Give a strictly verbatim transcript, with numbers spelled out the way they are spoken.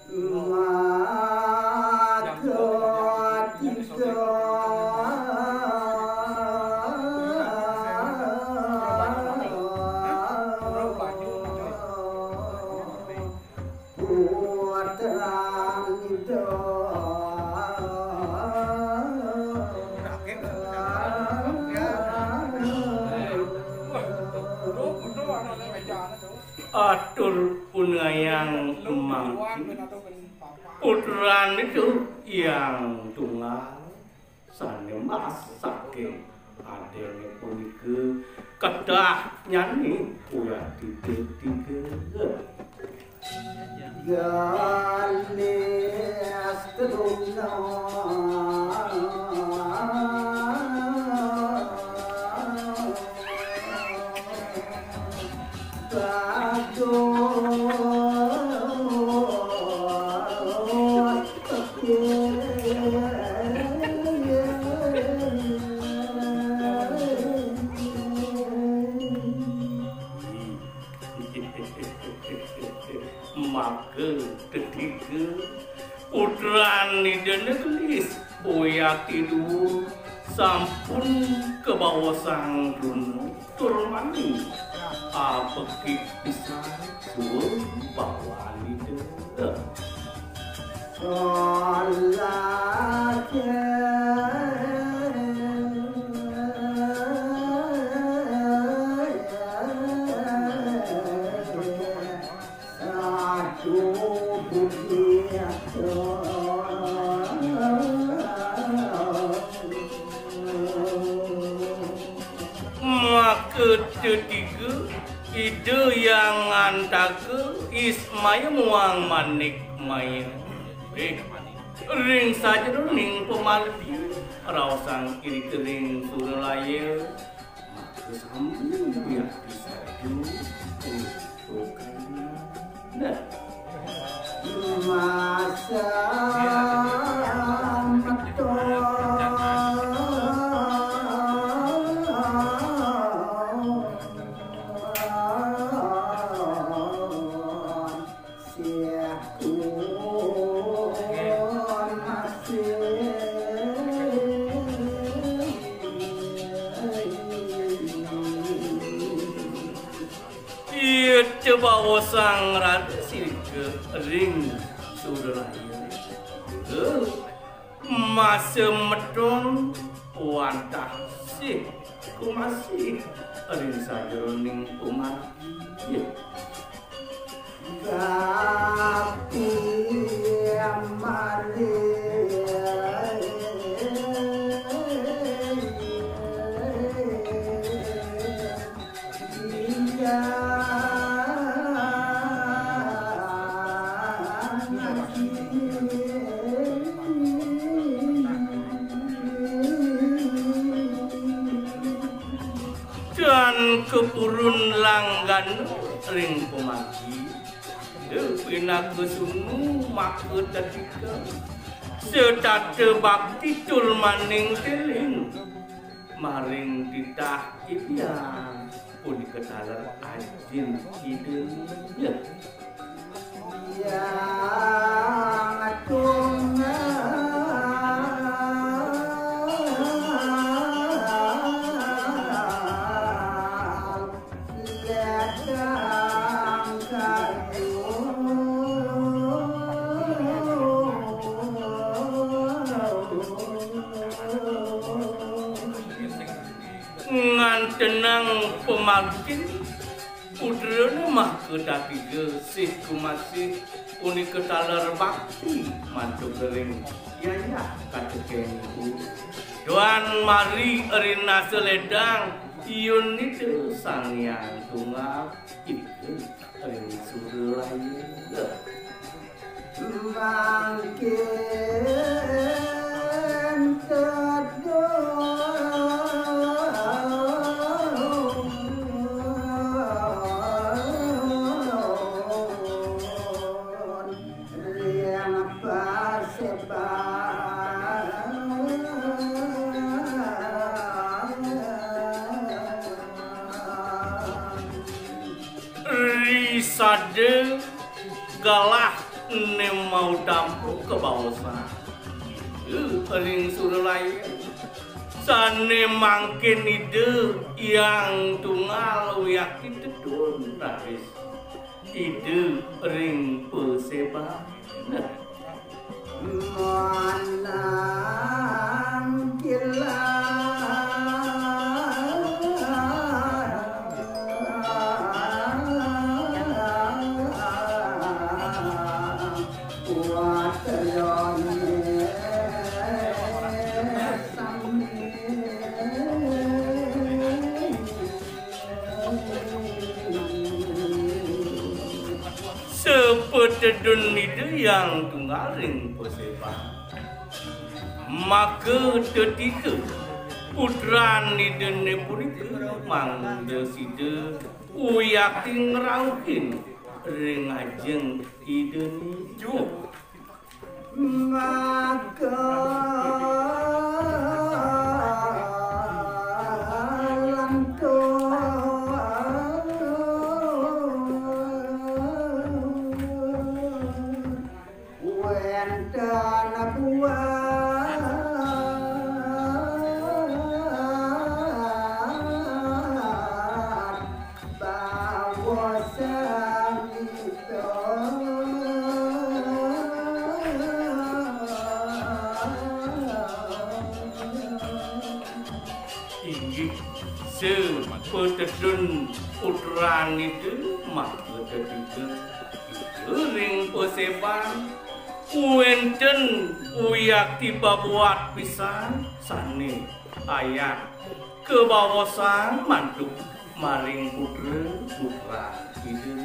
Maka tiga putra Ida. Atur unayang mangkin. Putrane tu yang tunggal sane masak ing adene punika kedah nyani uyati tiga. Galis teruna. Maka ketiga putran Ida Negeri Uyati Duwur sampun kabaosang truna tur mani abekik pisan suwung bawanita. Maka tetiga, Ida Hyang Antaka Ismaya muang Manik Maya. Eh, ring sajeroning pamargi, raosang irika ring Suralaya, maka sami wiakti sadu. Nah. Masa meton. Iya, cebaosang raga sirika ring Suralaya. Masa meton wantah sih kumasih ring sajeroning pamargi. Tapi amalih Dan kepurun langgana ring pamargi, pinaka sunu maka tetika setata bakti tur maning tiling maring titah Ida Hyang punika taler ajin Ida. Yang tunggal ledang kayu. Ngantenang pamargin putrane maka tatiga sih kumasih punika taler bakti mantuk ring yayah katekenipun. Duan mari rinasa ledang yunita Sang Hyang Tunggal ipun ring Suralaya. Mangkin tedun ring paseban. Risada galah Né mau tampa kabaosan Ida ring Suralaya, sané mangkin Ida Hyang Tunggal wiakti tedun raris Ida ring paséban. Sapatedun Ida Hyang Tunggal ring paséban, maka tetika putran Idané punika mangda sida wiakti ngrauhin ring ajeng Idané. Maka lantur wénten buat bawa sami. Inggih, sapatedun putran Ida maka tetika Ida ring paséban, wénten wiakti pabuat pisan sané ayat kabaosang mantuk maring putra-putra Ida.